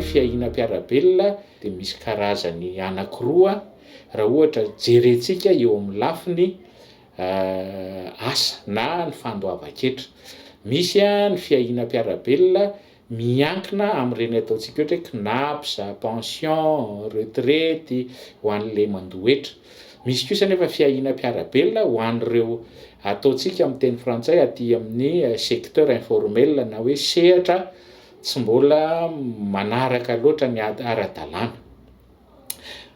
fiahiana mpiara-belona dia misy karazany anankiroa raha ohatra jerentsika eo amin'ny lafiny asa na ny fandoavan-ketra. Misy ny fiahiana mpiara-belona miankina amin'ireny ataontsika ohatra hoe Cnaps, pension, retraite ho an'ilay mandoa hetra. Misy kosa anefa fiahiana mpiara-belona ho an'ireo ataontsika amin'ny teny frantsay aty amin'ny secteur informel na hoe sehatra tsy mbola manaraka loatra ny ara-dalàna.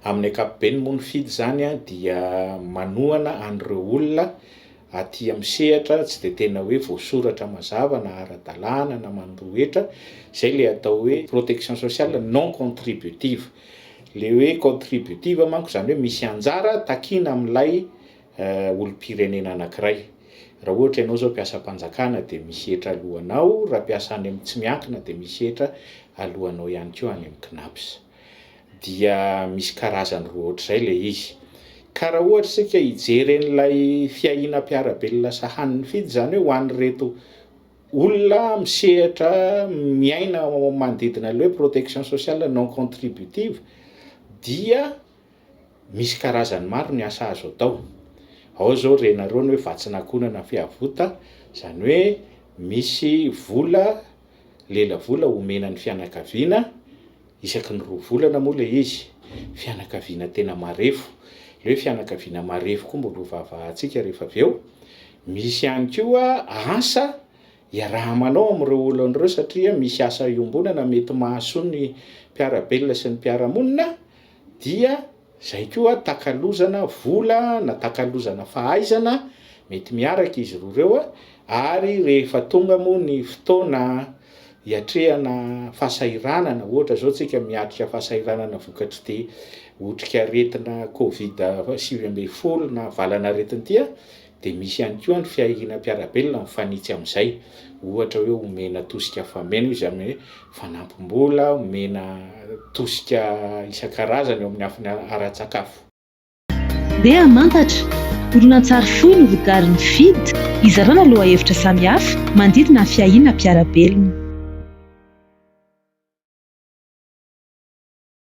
Amin'ny ankapobeny moa ny FID izany dia manohana an'ireo olona aty amin'ny sehatra tsy dia tena hoe voasoratra mazava na ara-dalàna na mandoa hetra, izay ilay atao hoe protection sociale non contributive. Ilay hoe contributive manko izany hoe misy anjara takiana amin'ilay olom-pirenena anankiray. Raha ohatra ianao izao mpiasam-panjakana dia misy hetra aloanao, raha mpiasa any amin'ny tsy miankina dia misy hetra aloanao ihany koa any amin'ny Cnaps. Dia misy karazany roa ohatr'izay ilay izy. Ka raha ohatra isika hijery an'ilay fiahiana mpiara-belona sahanin'ny fidy, izany hoe ho an'ireto olona misehatra miaina ao manodidina ilay hoe protection sociale non contributive dia misy karazany maro ny asa azo atao. Ao izao renareo ny hoe vatsin'ankohonana fiavota, izany hoe misy vola, lelavola omena ny fianakaviana, Isaky ny roa volana moa ilay izy. Fianakaviana tena marefo. Ilay hoe fianakaviana marefo koa mbola ho vahavahantsika rehefa avy eo. Misy ihany koa asa iaraha-manao amin'ireo olona ireo satria misy asa iombonana mety mahasoa ny mpiara-belona sy ny mpiara-monina dia Izay koa takalozana vola na takalozana fahaizana, mety miaraka izy roa ireo ary rehefa tonga moa ny fotoana hiatrehana fahasahiranana, ohatra izao tsika miatrika fahasahiranana vokatr'ity otrikaretina covid 19 na valanaretina ity Dia misy ihany koa ny fiahiana mpiara-belona mifanitsy amin'izay. Ohatra hoe omena tosika fameno izy amin'ny hoe fanampim-bola, omena tosika isan-karazany eo amin'ny afiny ara-tsakafo. Ndeha hamantatra! Horonantsary fohy novokarin'ny FID hizarana lohahevitra samihafa manodidina ny fiahiana mpiara-belona.